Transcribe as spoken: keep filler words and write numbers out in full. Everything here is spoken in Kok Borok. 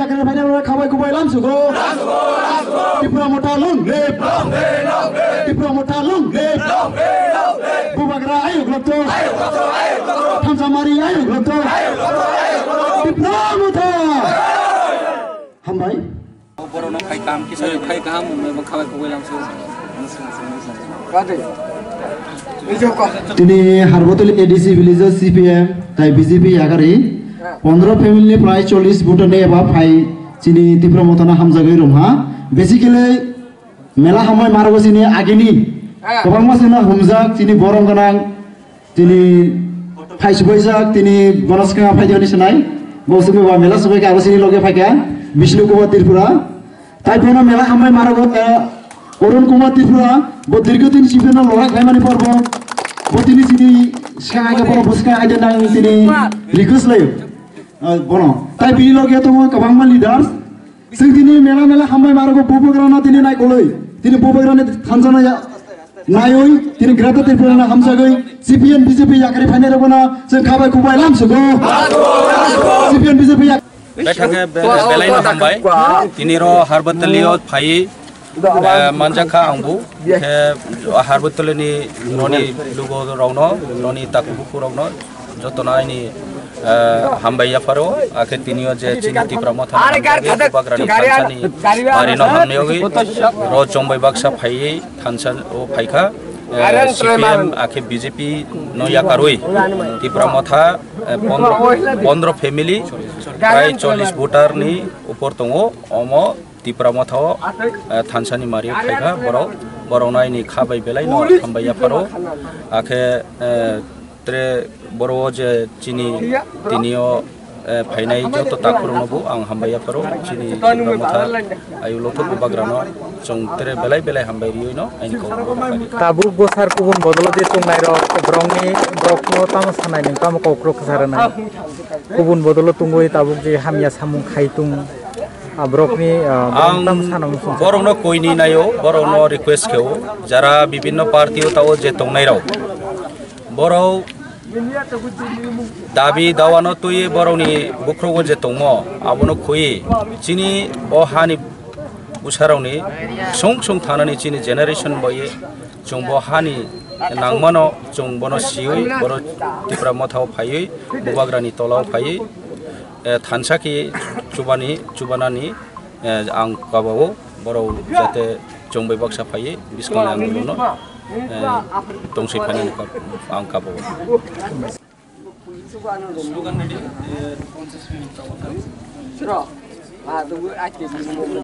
Khabai kubai lamsugo. Tipra Motha long live. Tipra Motha long live. Bubagra ayuk lokto. Thansamari ayuk lokto. Tipra Motha. Hambai. Borokno khai kaham kisa khai kaham, khabai kubai lamsugo. Tini Harbotoli A D C village o C P M tai B J P yagari pondro family ni prai chollish vote ni eba phai chini Tipra Motha no hamjagwi romha. Basically mela hambai marogo chini agini kwbangma sino humjak chini borom gwnang chini phai subaijak tini bono swkang phai diani sinai bo sumui ba mela subai ka abo chini loge phaikha Bishnu Kumar Tripura. Tai bono mela hambai marogo, eh, Arun Kumar Tripura, bo dirgho din sibirno lora khlaimani porbo, bo tini chini swkang aida porbo bwskang aida nang tini request laio. Eh, bono. Tai bini loge tongo kwbangma leaders. Chwng tini mela mela hambai marogo bubagrano tini naikolwi. Tini bubagrani thansa naya naiwi, tini Greater Tripura no hamjagwi, C P M B J P yakari phainai rogona chwng khabai kubai lamsugo. C P M B J P yak- Bethakhe be-, belaino hambai. Tini ro Harbotoli o phai, eh, manjakha angbu. Khe Harbotoli ni roni lugo rokno, roni taku buku rokno, jotono aini, eh, hambai yapharo. Akhe tini o je chini Tipra Motha ni hamjagwi, bubagrani thansani marino hamni yogwi, ro chongbai baksa phaiwi thansa o phaikha. Eh, C P M akhe B J P no yakarwi Tipra Motha, eh, pondro, pondro family, prai chollish voter ni upor tongo, omo Tipra Motha o, eh, thansani mario phaikha borok, borok no aini kha bai belai no hambai yapharo, akhe, eh, tre borok o je chini tini o, eh, phainai joto takhurokno bo ang hambai yapharo, chini Tipra Motha ayuk lothok bubagrano chwng tere belai belai hambai riyoino aini kok. Tabuk bwsar kubun bodolo je tongnai rok, borokni, borokno tamo sanai nwng tamo kok rok kwsa rwnai? Kubun bodolo tongwi tabuk je hamya samung khai tung, ah, borokni, ah, borok ang tamo sana muchung. Borokno koini naio, borokno request kheo, jara bibinno party o tao je tongnai rok, borok dabi dawano twi borokni bukhrogo je tongmo, abono khwi chini o hani bwsarokni song song thanani chini generation bai chwng bo hani nangmano chwng bono siwi, borok Tipra Motha o phaiwi, bubagrani tola o phaiwi, eh, thansa khe chubani, chubanani, eh, ang kabao, borok jate chwng bai baksa phaiwi, bwskangni ang bono, eh, tongsi phainani kab-, ang kabao.